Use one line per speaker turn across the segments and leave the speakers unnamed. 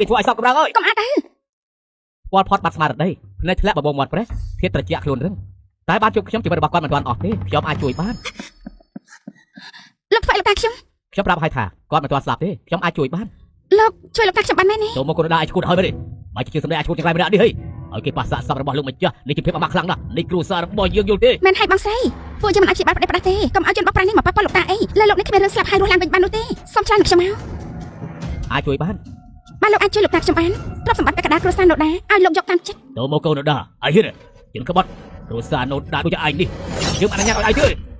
គេធ្វើឲ្យសោកកម្រើកអើយ
កុំអាចទៅ
ពាល់ផត់បាត់ស្មារតីភ្នែកធ្លាក់បបោមាត់ប្រេះធាតត្រជាក់ខ្លួនរឹងតែបានជួបខ្ញុំជីវិតរបស់គាត់មិនទាន់អស់ទេខ្ញុំអាចជួយបាន
លោកធ្វើឲ្យលោកតាខ្ញុំ
ខ្ញុំប្រាប់ឲ្យថាគាត់មិនទាន់ស្លាប់ទេខ្ញុំអាចជួយបាន
លោកជួយលោកតាខ្ញុំបានមែនទេ
ចូលមកគូនដាឲ្យឈួតហើយមែនទេបើជាសម្ដីឲ្យឈួតចង្រៃម្នាក់នេះហីឲ្យគេប៉ះសាកសពរបស់លោកម្ចាស់នេះជាភាពអាម៉ាស់ខ្លាំងណាស់នេះគ្រួសាររបស់យើងយល់ទេ
មែនហើយបងស្រីពួកយើងមិនអាចព្យាបាលផ្ដេសផ្ដាស់ទេកុំឲ្យជនបោះប្រាស់នេះមកប៉ះពាល់លោកតាអីលើលោកនេះគ្មានរឿងស្លាប់ហើយរស់ឡើងវិញបាននោះទេសូមឆ្លើយនឹងខ្ញុំមក
អាចជួយបាន
បានលោកអាចជួយលោកតាខ្ញុំបានទ្រព្យសម្បត្តិកក្កដាគ្រួសារណូដាឲ្យលោកយកតាមចិត្ត
ចូលមកកូនដាឲ្យហ៊ានជិនក្បត់គ្រួសារណូដាដូចជាឯងនេះយើងអនុញ្ញាតឲ្យឯងទេហ៎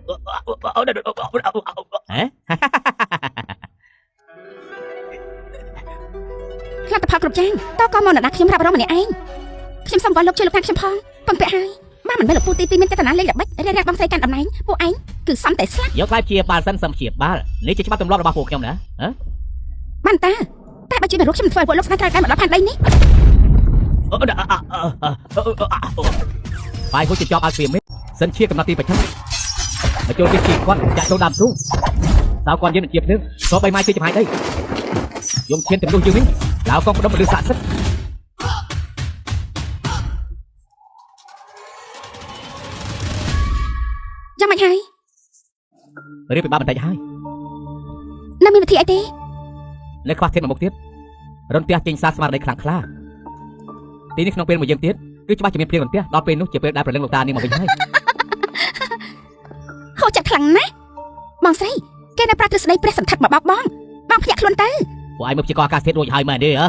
លទ្ធផលគ្រប់យ៉ាងតកមកណូដាខ្ញុំរាប់រងម្នាក់ឯងខ្ញុំសូមវល់លោកជួយលោកតាខ្ញុំផងពឹងពាក់ហើយបានមិនមែនលោកពូទីពីរមានចេតនាលេងល្បិចរារាំងបងស្រីកាន់តំណែងពួកឯងគឺសំតែស្លាប់
យកថ្លៃព្យាបាលសិនសឹមព្យាបាលនេះជាច្បាប់ទម្លាប់របស់ពួកខ្ញុំណាហ៎
បានតាតែបើជួយមិនរកខ្ញុំធ្វើឲ្យពួកលោកស្នេហ៍ត្រូវតែមកដល់ផែនដីនេះ
បាយហូចជាចប់ឲ្យព្រាមេសិនជាកំណត់ទីប្រចាំមកចូលទីជីគាត់ចាក់ចូលដើមទ្រូងសៅគាត់យើងនឹងជាភ្លើងសបីម៉ាយជាចំហាយដីយំឈានទំនុះយើងវិញឡៅកងផ្ដុំពលិស័ក្តិសិទ្ធ
យ៉ាងម៉េចហើយ
រៀបពិបាកបន្តិចហើយ
នៅមានវិធីអីទេ
នៅខ្វះធាតុមួយមុខទៀតរន្ទះចេញសារស្មារតីខ្លាំងក្លាទីនេះក្នុងពេលមួយយាមទៀតគឺច្បាស់ជាមានភ្លៀងរន្ទះដល់ពេលនោះជាពេលដែលប្រលឹងលោកតានាងមកវិញហើយ
ហូចចិត្តខ្លាំងណាស់បងស្រីគេនៅប្រាទ្រឹស្ដីព្រះសន្ធឹកមកបោកបងបងភ្ញាក់ខ្លួនទៅ
ពួកឯងមើលព្យាករណ៍អាកាសធាតុរួចហើយមែនទេហ៎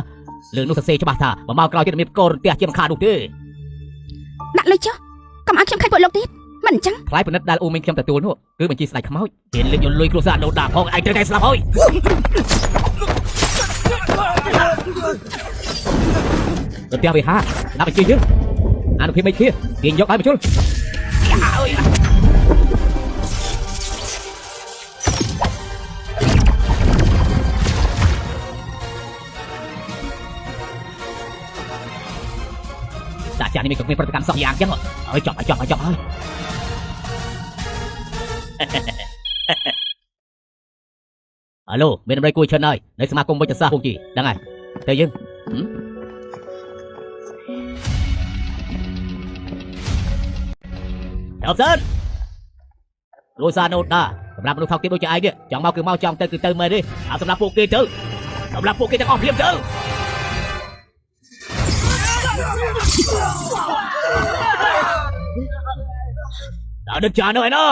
លើនោះសរសេរច្បាស់ថាបើមកក្រោយទៀតមានផ្គររន្ទះជាមិនខាននោះទេ
ដាក់លុយចុះកុំឲ្យខ្ញុំខិតពួកលោកទៀតមិនអញ្ចឹង
ថ្លៃពិនិត្យដែលអ៊ូមីងខ្ញុំទទួលនោះគឺបញ្ជីស្ដេចខ្មោចហ៊ានលេងយកលុយគ្រួសារដូដាផងឯងត្រូវតែស្លាប់ហើយរន្ទះវិហារស្ដាប់បញ្ជីយើងអនុភាពមេឃាទាញយកឲ្យបញ្ជុល តាចាស់នេះមានប្រតិកម្មសោះយ៉ាងចឹងអើយចប់ហើយចប់ហើយចប់ហើយអាឡូមានតម្រៃគួយឈិនហើយនៅសមាគមវិទ្យាសាស្ត្រពងជីដឹងហើយទៅយើងដល់សិនលូសាណូដាសម្រាប់មនុស្សថោកទាបដូចជាឯងនេះចង់មកគឺមកចង់ទៅគឺទៅមែនទេเอาសម្រាប់ពួកគេទៅសម្រាប់ពួកគេទាំងអស់ភ្លាមទៅ ដល់ដឹកចាននោះឯណោះ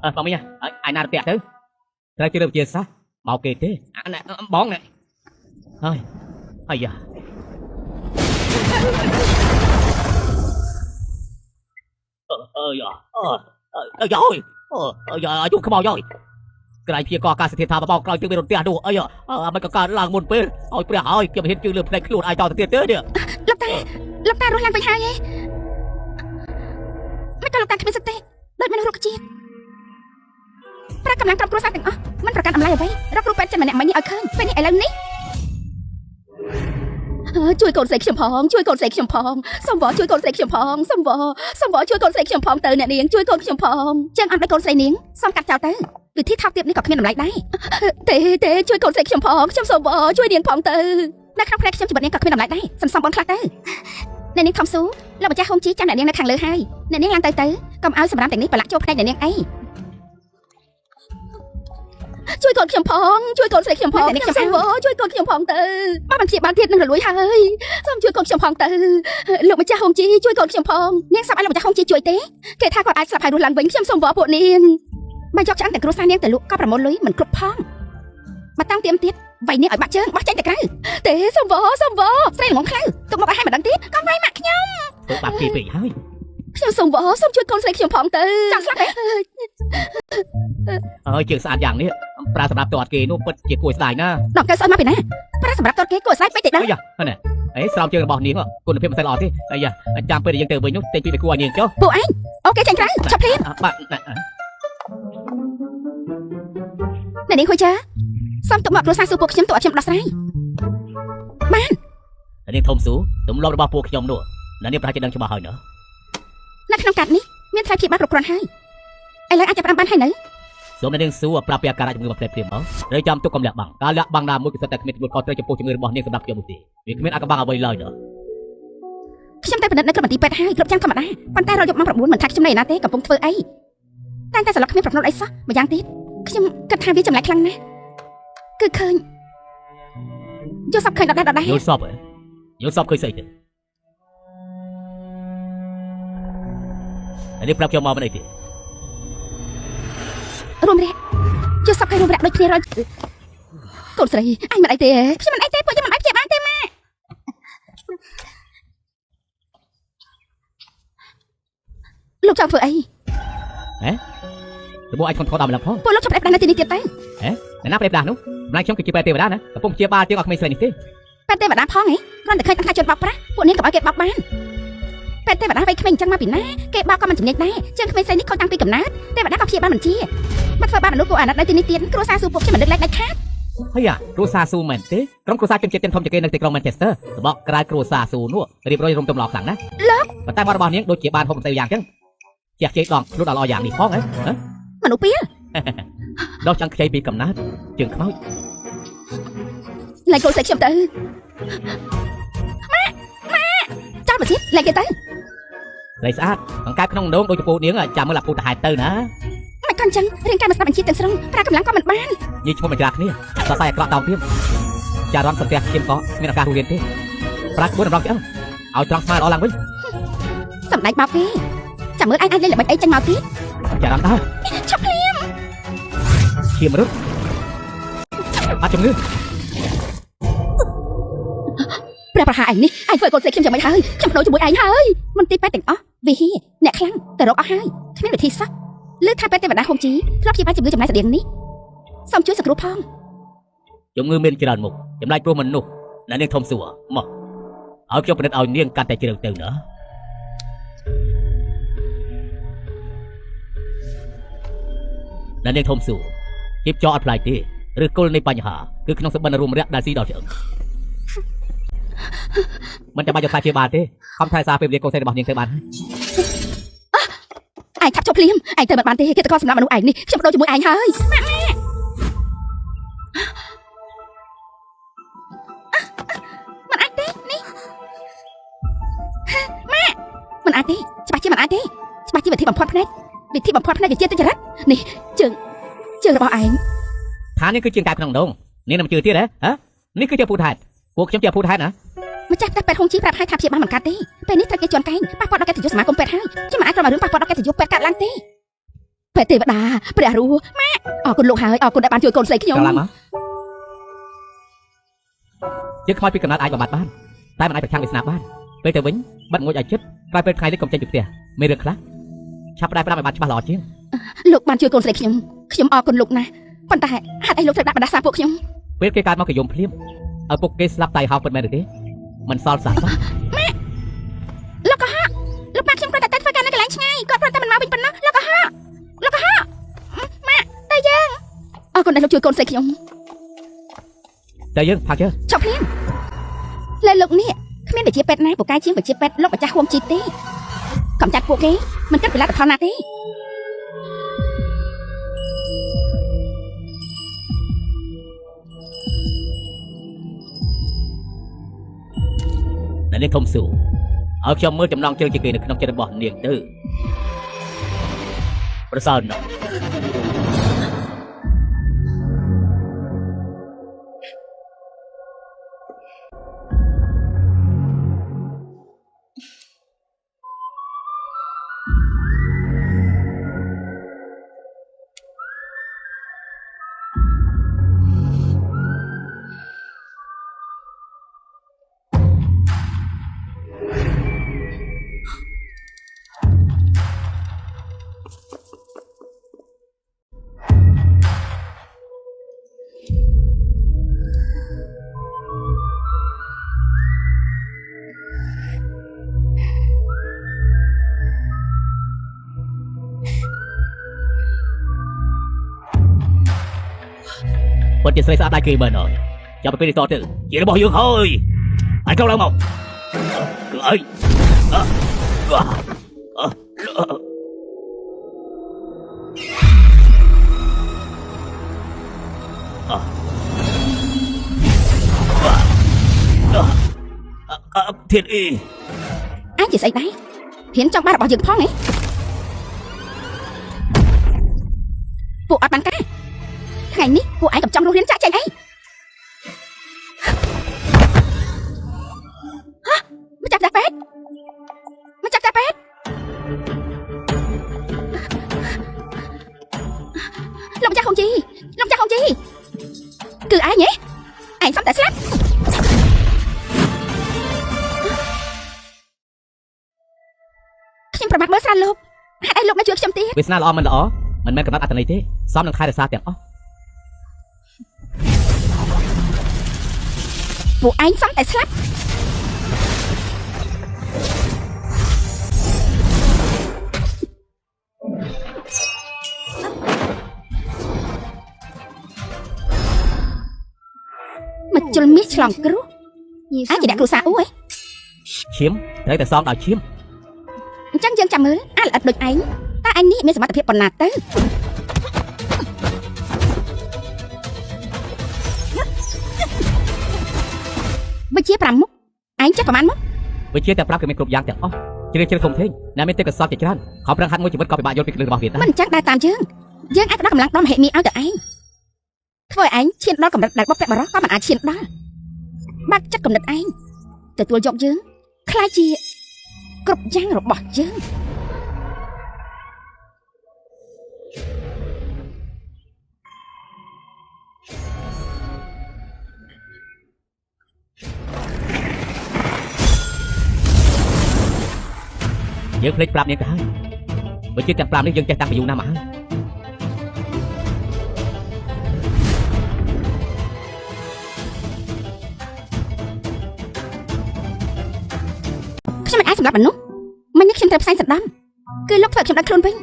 អើបងមីអញណារពាក់ទៅត្រូវជឿលើវិទ្យាសាស្ត្រមកគេទេអាណែបងណែហើយអាយ៉ា អើយអើអើយអើយអើយជុំខ្មោចហើយក្រៃព្យាករអាកាសធាតុថាបបោក្រោយទឹកមានរន្ទះនោះអីមិនក៏កើតឡើងមុនពេលឲ្យព្រះហើយខ្ញុំហ៊ានជឿលើផ្នែកខ្លួនឯងតទៅទៀតទេនេះ
លោកតាលោកតារស់ឡើងវិញហើយឯងមិនក៏លោកតាគ្មានសតិដូចមនុស្សរុក្ខជាតិប្រាកម្លាំងក្រុមគ្រួសារទាំងអស់មិនប្រកាន់អំឡៃអ្វីរកគ្រូពេទ្យចិនម្នាក់មិញនេះឲ្យឃើញពេលនេះឥឡូវនេះជួយកូនស្រីខ្ញុំផងជួយកូនស្រីខ្ញុំផងសូមវជួយកូនស្រីខ្ញុំផងសូមវសូមវជួយកូនស្រីខ្ញុំផងទៅអ្នកនាងជួយកូនខ្ញុំផងចឹងអត់ឲ្យកូនស្រីនាងសូមកាត់ចោលទៅវិធីថោកទាបនេះក៏គ្មានតម្លៃដែរទេទេជួយកូនស្រីខ្ញុំផងខ្ញុំសូមវជួយនាងផងទៅនៅក្នុងផ្នែកខ្ញុំជីវិតនាងក៏គ្មានតម្លៃដែរសន្សំបងខ្លះទៅអ្នកនាងខំស៊ូលោកម្ចាស់ហុងជីចាំអ្នកនាងនៅខាងលើហើយអ្នកនាងឡើងទៅទៅកុំឲ្យសម្រាមទាំងនេះប្រឡាក់ចូលផ្នែកអ្នកនាងអីជួយកូនខ្ញុំផងជួយកូនស្រីខ្ញុំផងខ្ញុំសូមវជួយកូនខ្ញុំផងទៅបើមិនព្យាបាលទៀតនឹងរលួយហើយសូមជួយកូនខ្ញុំផងទៅលោកម្ចាស់ហុងជីជួយកូនខ្ញុំផងនាងស្រាប់ឲ្យលោកម្ចាស់ហុងជីជួយទេគេថាគាត់អាចស្លាប់ហើយរស់ឡើងវិញខ្ញុំសូមវពួកនាងបើយកឆ្អឹងតែគ្រួសារនាងទៅលក់ក៏ប្រមូលលុយមិនគ្រប់ផងបើតាំងទៀមទៀតវាយនាងឲ្យបាក់ជើងបោះចេញទៅក្រៅទេសូមវសូមវស្រីល្ងងខ្លៅទុកមកឲ្យហើយមិនដឹងទៀតកុំវាយម៉ាក់ខ្ញុំ
ធ្វើបាបគេពេកហើយ
ខ្ញុំសូមវសូមជួយកូនស្រីខ្ញុំផងទៅចង់ស្លាប់ទេ
អើយជើងស្អាតយ៉ាងនេះប្រើសម្រាប់តតគេនោះពិតជាគួរស្ដាយណា
ដល់កៅស្អុយមកពីណាប្រាសម្រាប់តតគេគួរស្ដាយពេកទេដល់
អាយ៉ាណែអេស្រោមជើងរបស់នាងគុណភាពមិនសូវល្អទេអាយ៉ាចាំពេលយើងទៅវិញនោះទិញពីបេគួរឲ្យនាងចុះ
ពួកឯងអូខេចេញក្រៅឆាប់ភ្លាម
បាទ
អ្នកនាងខូចចាសូមទុកមកគ្រួសារសួរពួកខ្ញុំទុកឲ្យខ្ញុំដោះស្រាយ
អ្នកនាងធំស៊ូទម្លាប់របស់ពួកខ្ញុំនោះអ្នកនាងប្រហែលជាដឹងច្បាស់ហើយណា
នៅក្នុងកាតនេះមានថ្លៃព្យាបាលគ្រប់គ្រាន់ហើយឥឡូវអាចចាប់ផ្ដើមបានហើយនៅ
សូមអ្នកនាងស៊ូប្រាប់ពីអាការៈជំងឺមួយផ្លែភ្លាមមកត្រូវចាំទុកកុំលាក់បាំងការលាក់បាំងណាមួយគឺសិតតែគ្មានទំនួលខុសត្រូវចំពោះជំងឺរបស់នាងសម្រាប់ខ្ញុំនោះទេវាគ្មានអាកំបាំងអ្វីឡើយណា
ខ្ញុំតែពិនិត្យនៅក្រុមមន្ទីរពេទ្យហើយគ្រប់យ៉ាងធម្មតាប៉ុន្តែរាល់យប់ម៉ោង9មិនថាខ្ញុំនៅឯណាទេកំពុងធ្វើអីតែតែសន្លប់គ្មានប្រផ្នូលអីសោះម្យ៉ាងទៀតខ្ញុំគិតថាវាចម្លែកខ្លាំងណាស់គឺឃើញយល់សប្តិឃើញដដែលដដែល
យល់សពហ៎យល់សពឃើញស្អីទៅអ្នកនាងប្រាប់ខ្ញុំមកមិនអីទេ
រួមរះយល់សប្តិឃើញរួមរះដូចគ្នារាល់កូនស្រីអញមិនអីទេខ្ញុំមិនអីទេពួកខ្ញុំមិនអាចព្យាបាលទេម៉ាក់លោកចង់ធ្វើអី
របួសអាចធ្ងន់ធ្ងរដល់ម្លឹងផង
ពួកលោកចាប់ផ្ដាស់នៅទីនេះទៀតទៅ
អ្នកណាប្រេបដាស់នោះម្ល៉េះខ្ញុំគឺជាប្រេតទេវតាណាកំពុងព្យាបាលជាងឲ្យក្មេងស្រីនេះទេ
ពេទ្យទេវតាផងហីគ្រាន់តែឃើញថាជនបោកប្រាស់ពួកនាងកុំឲ្យគេបោកបានពេទ្យទេវតាវ័យក្មេងអញ្ចឹងមកពីណាគេបោកក៏មិនចំណេញដែរជាងក្មេងស្រីនេះខូចតាំងពីកំណើតទេវតាក៏ព្យាបាលមិនជាមកធ្វើបាបមនុស្សគួរអាណិតនៅទីនេះទៀតគ្រួសារស៊ូពួកខ្ញុំមិនដឹកលែកដាច់ខាត
ហើយអាគ្រួសារស៊ូមែនទេក្រុមគ្រួសារជនជាតិចិនធំជាងគេនៅទីក្រុង Manchester សបកក្រៅគ្រួសារស៊ូនោះរៀបរយរំទំឡោខ្លាំងណាស់ប៉ុន្តែមាត់របស់នាងដូចជាបានហូបម្សៅយ៉ាងចឹងជះជ័យដងខ្លួនដល់ល្អយ៉ាងនេះផងហ៎
មនុស្សពីល
ដោះចង់ខ្ចីពីកំណើតជើងខ្មោច
លែងកូនស្រីខ្ញុំទៅម៉ាក់ម៉ាក់ចោលមកទៀតលែងគេទៅ
ស្រីស្អាតអង្កែបក្នុងដងដូចចពូនាងចាំមើលអាពូទៅហែទៅណា
មិនកន់ចឹងរាងកាយមិនស្ដាប់បញ្ជាទាំងស្រុងប្រើកម្លាំងក៏មិនបាន
ញីឈ្មោះមិនច្រាគ្នាសរសៃអាក្រក់តោងទៀតចារន់សន្ទះឈាមកគ្មានឱកាសរស់រានទេប្រាក់ក្បួនតម្រង់ឆ្អឹងឲ្យត្រង់ស្មើល្អឡើងវិញ
សម្ដេចបោកគេចាំមើលឯងអាចលេងល្បិចអីចេញមកទៀត
ចារន់ដើរ
ឈប់ភ្លាម
ឈាមរត់អត់ជំងឺ
ព្រះប្រហារឯងនេះឯងធ្វើឲ្យកូនស្រីខ្ញុំយ៉ាងម៉េចហើយខ្ញុំភ្នោជាមួយឯងហើយមន្ទីរពេទ្យទាំងអស់វិហារអ្នកខ្លាំងទៅរកអស់ហើយគ្មានវិធីសោះលើថាពេទ្យទេវតាហុងជីធ្លាប់ព្យាបាលជំងឺចំណាយស្តៀងនេះសូមជួយសង្គ្រោះផង
ជំងឺមានច្រើនមុខចម្លែកព្រោះមនុស្សអ្នកនាងធំសួរមកឲ្យខ្ញុំពិនិត្យឲ្យនាងកាន់តែជ្រៅទៅណាអ្នកនាងធំសួរជីបចោអត់ផ្លាយទេឬគល់នៃបញ្ហាគឺក្នុងសម្បិនរួមរយៈដែលស៊ីដល់ឆ្អឹងមិនចាំបាច់យកខ្សែព្យាបាលទេខំថែសារពេលវេលាកូនស្រីរបស់នាងទៅបានហើយ
ឯងឆាប់ចុះភ្លាមឯងទៅមិនបានទេគេតកសម្រាប់មនុស្សឯងនេះខ្ញុំបដូរជាមួយឯងហើយម៉ាក់ម៉ាក់មិនអាចទេនេះម៉ាក់មិនអាចទេច្បាស់ជាមិនអាចទេច្បាស់ជាវិធីបំផុតភ្នែកវិធីបំផុតភ្នែកវិជាទុច្ចរិតនេះជើងជើងរបស់ឯង
ថានេះគឺជាកែបក្នុងដងនាងនឹងជឿទៀតហ៎ហ៎នេះគឺជាពូថែតពួកខ្ញុំជាពូថែតណា
ម្ចាស់ផ្ទះពេទ្យហុងជីប្រាប់ឲ្យថាព្យាបាលមិនកើតទេពេលនេះត្រូវគេជន់កែងប៉ះពាល់ដល់កិត្តិយសសមាគមពេទ្យហើយខ្ញុំមិនអាចទ្រាំឲ្យរឿងប៉ះពាល់ដល់កិត្តិយសពេទ្យកើតឡើងទេពេទ្យទេវតាព្រះរស់ម៉ាក់អរគុណលោកហើយអរគុណដែលបានជួយកូនស្រីខ្ញុំ
ក្រឡាំមកជាខ្មោចពីកំណត់អាចបំបត្តិបានតែមិនអាចប្រឆាំងវាសនាបានពេលទៅវិញបិទងួចឲ្យចិត្តក្រោយពេលថ្ងៃនេះកុំចេញពីផ្ទះមានរឿងខ្លះឆាប់ផ្ដាយផ្ដាំឲ្យបានច្បាស់ល្អជាង
លោកបានជួយកូនស្រីខ្ញុំខ្ញុំអរគុណលោកណាស់ប៉ុន្តែហេតុអីលោកត្រូវដាក់បណ្ដាសាពួកខ្ញុំ
ពេលគេកើតមកគេយំភ្លាមឲ្យពុកគេស្លាប់តៃហោពិតមែនឬទេមិនសល់សាសសោះ
លោកកុហកលោកប៉ាខ្ញុំគ្រាន់តែទៅធ្វើការនៅកន្លែងឆ្ងាយគាត់គ្រាន់តែមិនមកវិញប៉ុណ្ណោះលោកកុហកលោកកុហកម៉ាក់តែយើងអរគុណដែលលោកជួយកូនស្រីខ្ញុំ
តែយើងផាក់ជើ
ចប់ភ្លាមលើលោកនេះគ្មានវិជាពេទ្យណាពូកែជាងវិជាពេទ្យលោកម្ចាស់ហួងជីទេកំចាត់ពួកគេមិនគិតពីលទ្ធផលណាទេ
អ្នកនាងធំស៊ូឲ្យខ្ញុំមើលចំណងជើងជាគេនៅក្នុងចិត្តរបស់នាងទៅប្រសើរណាស់ ពិតជាស្រីស្អាតដែរគេមែនហើយចាប់ពីពេលនេះតទៅជារបស់យើងហើយឯងចូលឡើងមកគឺអីអឺ ធានអ៊ី
ឯងជាស្អីដែរហ៊ានចង់បានរបស់យើងផងហ៎ពួកអត់បានការថ្ងៃនេះពួកឯងកំចំរស់រៀនចាក់ចែងអីហ៎ម្ចាស់ផ្ទះពេទ្យម្ចាស់ផ្ទះពេទ្យលោកម្ចាស់ហុងជីលោកម្ចាស់ហុងជីគឺឯងហ៎ឯងសំតែស្លាប់ខ្ញុំប្រមាថមើលស្រាលលោកហេតុអីលោកនៅជួយខ្ញុំទៀត
វាសនាល្អមិនល្អមិនមែនកំណត់អត្តន័យទេសមនឹងថែរក្សាទាំងអស់
ពួកឯងសំតែស្លាប់មកជុលមាសឆ្លងគ្រោះឯងជាអ្នកគ្រួសារអ៊ូឯង
ឈាមត្រូវតែសមដោយឈាម
អញ្ចឹងយើងចាំមើលអាល្អិតដូចឯងតើឯងនេះមានសមត្ថភាពប៉ុណ្ណាទៅវិជា5មុខឯងចេះប្រហែលមុខ
វិជាតែប្រាប់គេមានគ្រប់យ៉ាងទាំងអស់ជ្រាលជ្រៅធំធេងអ្នកមានទេពកោសល្យជាច្រើនខំប្រឹងហាត់មួយជីវិតក៏ពិបាកយល់ពីគ្រឹះរបស់វាដែរ
មិនអញ្ចឹងដែរតាមយើងយើងអាចផ្ដល់កម្លាំងដល់មហិមាឲ្យទៅឯងធ្វើឲ្យឯងឈានដល់កម្រិតដែលបុព្វបុរសក៏មិនអាចឈានដល់បាក់ចិត្តគំនិតឯងទទួលយកយើងខ្លាចជាគ្រប់យ៉ាងរបស់យើង
យើងភ្លេចប្រាប់នាងទៅហើយវិជាទាំង5នេះយើងចេះតាំងពីយូរណាស់មកហើយ
ខ្ញុំមិនអាចសម្លាប់មនុស្សមិននេះខ្ញុំត្រូវផ្សែងសណ្ដំគឺលោកធ្វើឲ្យខ្ញុំដឹងខ្លួនវិញ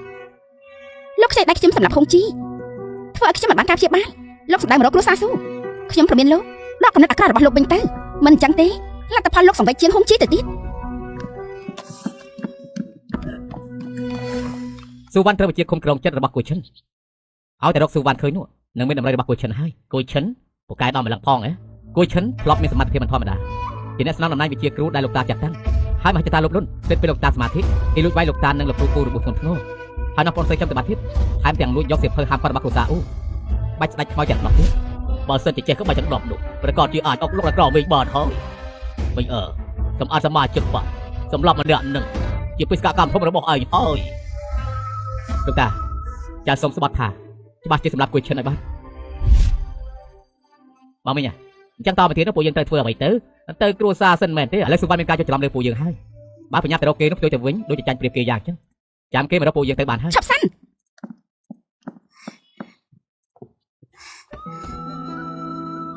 លោកខ្ចីដៃខ្ញុំសម្រាប់ហុងជីធ្វើឲ្យខ្ញុំមិនបានការព្យាបាលលោកសម្ដៅមករកគ្រួសារស៊ូខ្ញុំព្រមានលោកដកកំណត់អាក្រក់របស់លោកវិញទៅមិនអញ្ចឹងទេលទ្ធផលលោកសង្វេគជាងហុងជីទៅទៀត
ស៊ូវ៉ាន់ត្រូវវិជាឃុំក្រងចិត្តរបស់គួយឈិនឲ្យតែរកស៊ូវ៉ាន់ឃើញនោះនឹងមានតម្លៃរបស់គួយឈិនហើយគួយឈិនពូកែដល់ម្លឹងផងហ៎គួយឈិនធ្លាប់មានសមត្ថភាពមិនធម្មតាជាអ្នកស្នងតំណែងវិជាគ្រូដែលលោកតាចាត់តាំងហើយមហិច្ឆតាលោភលន់ភ្លេចពេលលោកតាសមាធិគេលួចវាយលោកតានិងលោកគ្រូពូរបួសធ្ងន់ធ្ងរហើយនោះបងស្រីខ្ញុំទៅបាត់ទៀតថែមទាំងលួចយកសៀវភៅហាមគាត់របស់គ្រូសាអ៊ូបាច់ស្ដាច់ខ្មោចទាំង10ទៀតបើសិនជាចេះក៏បាច់ទាំង10នោះប្រកាសជាអាចអុកលុកដល់ក្រវិញបានហើយវិញអើសម្អាតសមាជិកបាត់សម្រាប់ម្នាក់នឹងជាបេសកកម្មធំរបស់ឯងហើយ លោកតាចាសូមស្បត់ថាច្បាស់ជាសម្រាប់គួយឈិនឲ្យបានបងមីងអញ្ចឹងតទៅទៀតនោះពួកយើងត្រូវធ្វើអ្វីទៅទៅគ្រួសារសិនមែនទេឥឡូវសុវណ្ណមានការចុចច្រឡំលើពួកយើងហើយបើបញ្ញាប់ទៅរកគេនោះផ្ទុយទៅវិញដូចជាចាញ់ប្រៀបគេយ៉ាងអញ្ចឹងចាំគេមករកពួកយើងទៅបានហើយ
ឈប់សិន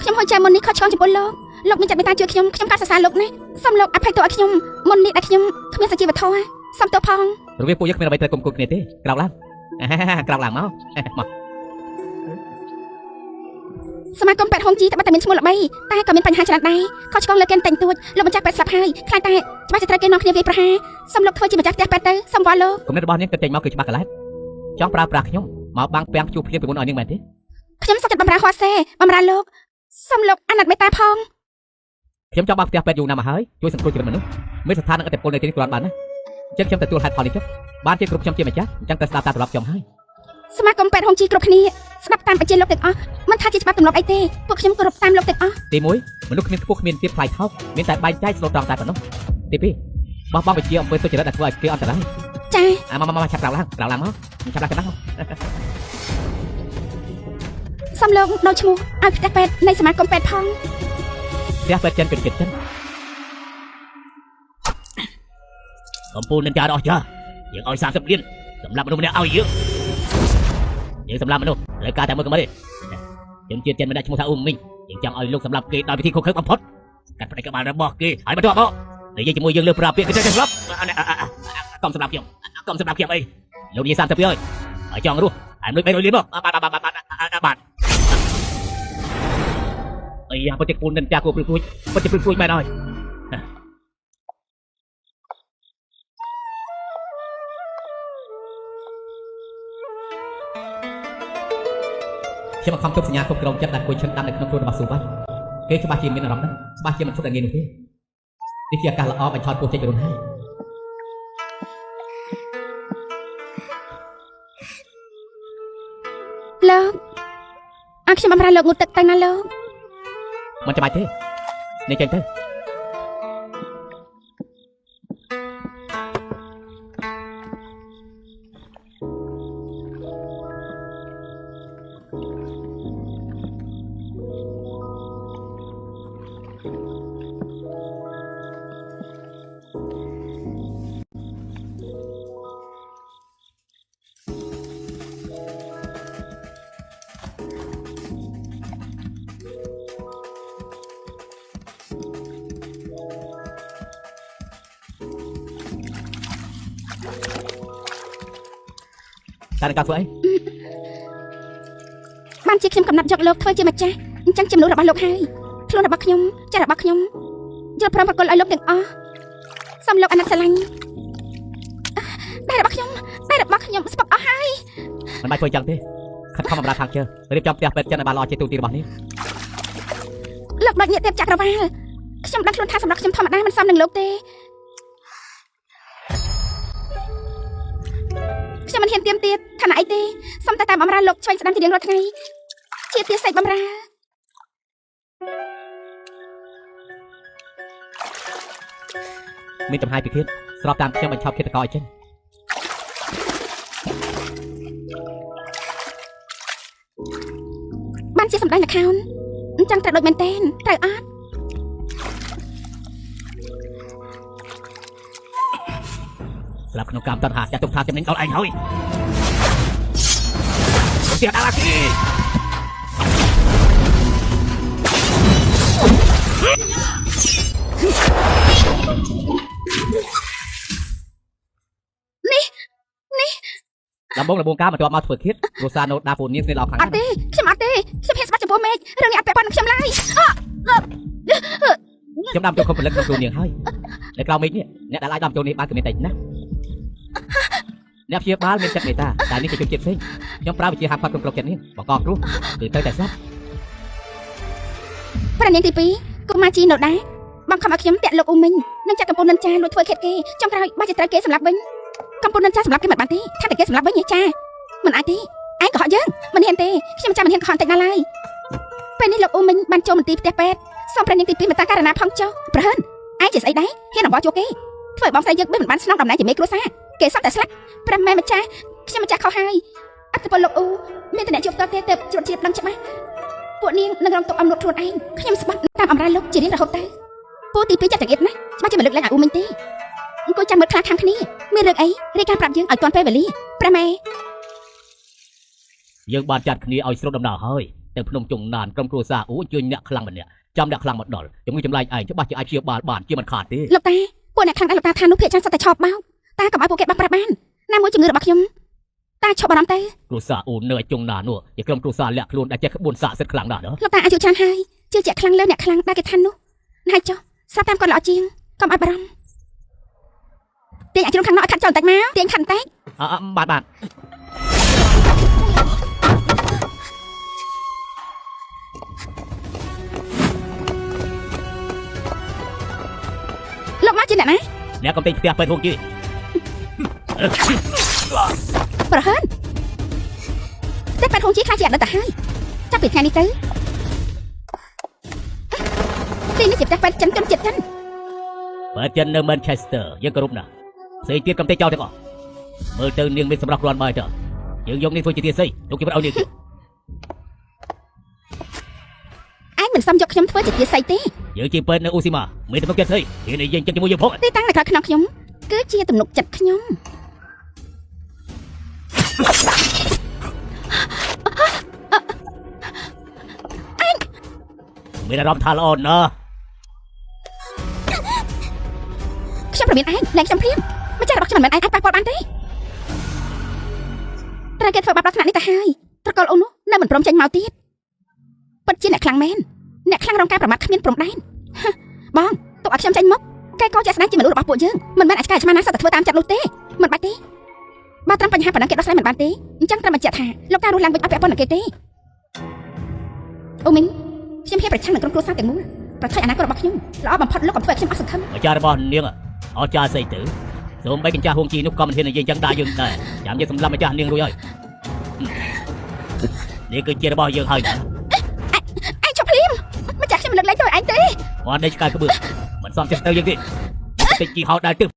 ខ្ញុំហុយចាំមុននេះខុសឆ្គងចំពោះលោកលោកមានចិត្តមេត្តាជួយខ្ញុំខ្ញុំកាត់សរសើរលោកណាស់សូមលោកអភ័យទោសឲ្យខ្ញុំមុននេះដែលខ្ញុំគ្មានសុជីវធម៌សូមទោសផង
រវាងពួកយើងគ្មានអ្វីត្រូវគុំគួនគ្នាទេក្រោកឡើងក្រោកឡើងមកមក
សមាគមពេទ្យហុងជីត្បិតតែមានឈ្មោះល្បីតែក៏មានបញ្ហាច្រើនដែរខុសឆ្គងលើគេតែងទួចលោកម្ចាស់ពេទ្យស្លាប់ហើយខ្លាចតែច្បាស់ជាត្រូវគេនាំគ្នាវាយប្រហារសូមលោកធ្វើជាម្ចាស់ផ្ទះពេទ្យទៅសូមវល់លោក
គំនិតរបស់នាងគិតចេញមកគឺច្បាស់កន្លែងចង់ប្រើប្រាស់ខ្ញុំមកបាំងពាំងជួបភ្លៀងពីមុនឲ្យនាងមែនទេ
ខ្ញុំសុខចិត្តបំរើហួសេបំរើលោកសូមលោកអាណិតមេត្តាផង
ខ្ញុំចង់បើកផ្ទះពេទ្យយូរណាស់មកហើយជួយសង្គ្រោះជីវិតមនុស្សមានស្ថាននិងឥទ្ធិពលនៅទីនេះគ្រាន់បានណាអញ្ចឹងខ្ញុំទទួលហេតុផលនេះចុះបានជាគ្រប់ខ្ញុំជាម្ចាស់អញ្ចឹងត្រូវស្ដាប់តាមទម្លាប់ខ្ញុំហើយ
សមាគមពេទ្យហុងជីគ្រប់គ្នាស្ដាប់តាមបញ្ជាលោកទាំងអស់មិនថាជាច្បាប់ទម្លាប់អីទេពួកខ្ញុំគោរពតាមលោកទាំងអស់
ទី1មនុស្សគ្មានខ្ពស់គ្មានទាបថ្លៃថោកមានតែបែងចែកស្លូតត្រង់តែប៉ុណ្ណោះទី2បោះបង់វិជាអំពើទុច្ចរិតដែលធ្វើឲ្យគេអន្តរាយ
ចា
អាមកមកឆាប់ក្រោកឡើងក្រោកឡើងមកឆាប់ឡើងក្រោកឡើង
សូមលោកដូរឈ្មោះឲ្យផ្ទះពេទ្យនៃសមាគមពេទ្យផង
ផ្ទះពេទ្យចិនជនជាតិចិនកំពូលនិន្ចាដ៏អស្ចារ្យយើងឲ្យ30លានសម្រាប់មនុស្សម្នាក់ឲ្យយើងយើងសម្រាប់មនុស្សត្រូវការតែមួយកម្រិតទេជនជាតិចិនមិនដាក់ឈ្មោះថាអ៊ូមីងយើងចង់ឲ្យលោកសម្រាប់គេដោយវិធីខុសខើបំផុតកាត់ផ្ដាច់ក្បាលរបស់គេហើយបន្ទាប់មកនិយាយជាមួយយើងលើប្រាប់ពាក្យគេទៅស្លាប់កុំសម្រាប់ខ្ញុំកុំសម្រាប់ខ្ញុំអីលោកនិយាយ30ពីហើយហើយចង់រស់ហើយលុយ300លានមកបាទបាទបាទបាទបាទ អីយ៉ាពិតជាពូននិនចាគួរព្រឺព្រួចពិតជាព្រឺព្រួចមែនហើយខ្ញុំអខំជប់សញ្ញាគ្រប់គ្រងចិត្តដែលគួយឈិនដាំនៅក្នុងខ្លួនរបស់ស៊ូវ៉ាន់គេច្បាស់ជាមានអារម្មណ៍ហ្នឹងច្បាស់ជាមិនឈប់តែងាយនោះទេនេះជាឱកាសល្អបញ្ឆោតពោះចេញពីរុនហើយ
លោកអើខ្ញុំបំរើលោកងូតទឹកទៅណាលោក
មិនចាំបាច់ទេនេះចេញទៅតែនឹងការធ្វើអី
បានជាខ្ញុំកំណត់យកលោកធ្វើជាម្ចាស់អញ្ចឹងជាមនុស្សរបស់លោកហើយខ្លួនរបស់ខ្ញុំចិត្តរបស់ខ្ញុំយល់ព្រមប្រគល់ឲ្យលោកទាំងអស់សូមលោកអាណិតស្រឡាញ់ដៃរបស់ខ្ញុំដៃរបស់ខ្ញុំស្ពឹកអស់ហើយ
មិនបាច់ធ្វើអញ្ចឹងទេខិតខំបម្រើខាងជើរៀបចំផ្ទះពេទ្យចិនឲ្យបានល្អជាទូទីរបស់នេះ
លោកដូចអ្នកទេពចក្រវាលខ្ញុំដឹងខ្លួនថាសម្រាប់ខ្ញុំធម្មតាមិនសមនឹងលោកទេខ្ញុំមិនហ៊ានទៀមទៀតឋានៈអីទេសូមតែតាមបំរើលោកឆ្វេងស្ដាំជារៀងរាល់ថ្ងៃជាទាសេកបំរើ
មានចំហាយពិឃាតស្របតាមខ្ញុំបញ្ឆោតឃាតករឲ្យចេញ
បានជាសម្ដែងល្ខោនអញ្ចឹងត្រូវដូចមែនទេត្រូវអត់
ស្លាប់ក្នុងកម្មតណ្ហាចាត់ទុកថាចំណេញដល់ឯងហើយផ្ទះដល់អាគី
នេះនេះ
ដំបងលបងការមកជាប់មកធ្វើឃាតគ្រួសារណូដាពូនាងស្នេហ៍ល្អខ្លាំង
អត់ទេខ្ញុំអត់ទេខ្ញុំហ៊ានស្បាច់ចំពោះមេឃរឿងនេះអត់ពាក់ព័ន្ធនឹងខ្ញុំឡើយ
ខ្ញុំដាំចូលខំផលិតក្នុងខ្លួននាងហើយនៅក្រៅមេឃនេះអ្នកដែលអាចដាំចូលនេះបានគឺមានតែណាអ្នកព្យាបាលមានចិត្តមេត្តាតែនេះជាជនជាតិផ្សេងខ្ញុំប្រើវិជាហាមឃាត់គ្រប់គ្រងចិត្តនេះបង្កគ្រោះគឺត្រូវតែស្លាប់
ព្រះនាងទី2កុមារជីណូដាបង្ខំឲ្យខ្ញុំតាក់លោកអ៊ូមីងនិងចាក់កំពូលនិនចាលួចធ្វើឃាតគេចុងក្រោយបើជាត្រូវគេសម្លាប់វិញកំពូលនិនចាសម្លាប់គេមិនបានទេថាតែគេសម្លាប់វិញហ៎ចាមិនអាចទេឯងកុហកយើងមិនហ៊ានទេខ្ញុំចាំមិនហ៊ានកុហកបន្តិចណាឡើយពេលនេះលោកអ៊ូមីងបានចូលមន្ទីរផ្ទះពេទ្យសូមព្រះនាងទី2មេត្តាករណាផងចុះប្រហិនឯងជាស្អីដែរហ៊ានអង្វរជួគេធ្វើឲ្យបងស្រីយើងមិនបានស្នងតំណែងជាមេគ្រួសារគេសត្វតែស្លាប់ព្រះមេម្ចាស់ខ្ញុំម្ចាស់ខុសហើយអត្តពលលោកអ៊ូមានតែអ្នកជួបតទេទៅជ្រុតជ្រាបដឹងច្បាស់ពួកនាងនឹងរងទុកអំនួតខ្លួនឯងខ្ញុំស្បត់តាមអម្រាលោកជារៀងរហូតទៅពូទី2ចាត់ចង្អៀតណាស់ច្បាស់ជាមិនលើកឡើងឲ្យអ៊ូមិញទេអង្គុយចាំមើលខ្លាខាងគ្នាមានរឿងអីរាយការណ៍ប្រាប់យើងឲ្យទាន់ពេលវេលាព្រះម៉ែ
យើងបានចាត់គ្នាឲ្យស្រុតដំណើរហើយទៅភ្នំជុងណានក្រុមគ្រួសារអូជួយអ្នកខ្លាំងម្នាក់ចាំអ្នកខ្លាំងមកដល់ជំងឺចម្លែកឯងច្បាស់ជាអាចព្យាបាលបានជាមិនខាតទេ
លោកតាពួកអ្នកខ្លាំងដែលលោកតាថានោះភាកច្រើនសុទ្ធតែឆោបបោកតាកុំឲ្យពួកគេបាក់ប្រាប់បានណាមួយជំងឺរបស់ខ្ញុំតាឈប់បារម្ភទៅ
គ្រួសារអូនៅឯជុងណាននោះជាក្រុមគ្រួសារលាក់ខ្លួនដែលចេះក្បួនសាកសិទ្ធខ្លាំងណាស់ណា
លោកតាអាយុច្រើនហើយជឿជាក់ខ្លាំងលើអ្នកខ្លាំងដែលគេថានោះហើយចុះស្រាប់តាមគាត់ល្អជាងកុំឲ្យបារម្ភទាញអាចជ្រុំខាងនោះឲ្យខាត់ចោលបន្តិចមកទាញខាត់បន្តិច
អឺបាទបាទ
លោកមកជាអ្នកណា
អ្នកកំទេចផ្ទះពេទ្យហួងជី
ប្រហិនតែប៉ែតហងជីខ្លាចជាអតីតទៅហើយចាប់ពីថ្ងៃនេះទៅទីនេះជាផ្ទះប៉ែតចិនជនជាតិចិន
បើចិននៅ Manchester យើងគោរពណាស់ផ្សេងទៀតកំទេចចោលទាំងអស់មើលទៅនាងមានសម្រស់គ្រាន់បើទៅយើងយកនេះធ្វើជាទាស័យទុកជីវិតឲ្យនាង
ឯងមិនសមយកខ្ញុំធ្វើជាទាស័យទេ
យើងជាពេទ្យនៅអូស៊ីម៉ាមានទំនុកចិត្តស្អីហ៊ានឲ្យយើងចិនជាមួយយើងផង
ទីតាំងនៅក្រៅខ្នងខ្ញុំគឺជាទំនុកចិត្តខ្ញុំ
មានអារម្មណ៍ថាល្អណាស់
ខ្ញុំប្រមានឯងលែងខ្ញុំព្រាមម្ចាស់របស់ខ្ញុំមិនមែនឯងអាចប៉ះពាល់បានទេត្រូវគេធ្វើបាបដល់ថ្នាក់នេះទៅហើយត្រកូលអូននោះនៅមិនព្រមចេញមកទៀតពិតជាអ្នកខ្លាំងមែន អ្នកខ្លាំងរងការប្រមាថគ្មានព្រំដែនហឹបងទុកឲ្យខ្ញុំចេញមកកែកជាក់ស្ដែងជាមនុស្សរបស់ពួកយើងមិនមែនអាចឆ្កែឆ្មាណាសត្វតែធ្វើតាមចិត្តនោះទេមិនបាច់ទេបើត្រឹមបញ្ហាប៉ុណ្ណឹងគេដោះស្រាយមិនបានទេអញ្ចឹងត្រឹមបញ្ជាក់ថាលោកតារស់ឡើងវិញអត់ពាក់ព័ន្ធនឹងគេទេអូមីងខ្ញុំហ៊ានប្រឆាំងនឹងក្រុមគ្រួសារទាំងមូលប្រថុយអនាគតរបស់ខ្ញុំល្អបំផុតលោកកុំធ្វើឲ្យខ្ញុំអស់សង្ឃឹម
ម្ចាស់របស់នាងអស្ចារ្យស្អីទៅសូម្បីកញ្ចាស់ហួងជីនោះក៏មិនហ៊ាននិយាយចឹងដែរយើងដែរចាំយើងសម្លាប់ម្ចាស់នាងរួចហើយនេះគឺជារបស់យើងហើយ
ឯងជប់ភ្លាមម្ចាស់ខ្ញុំមិនលើកលែងទៅឲ្យឯងទេ
គាត់ដេកឆ្កែក្បឿមិនសមចិត្តទៅយើងទេតិចជីហោដែរទិស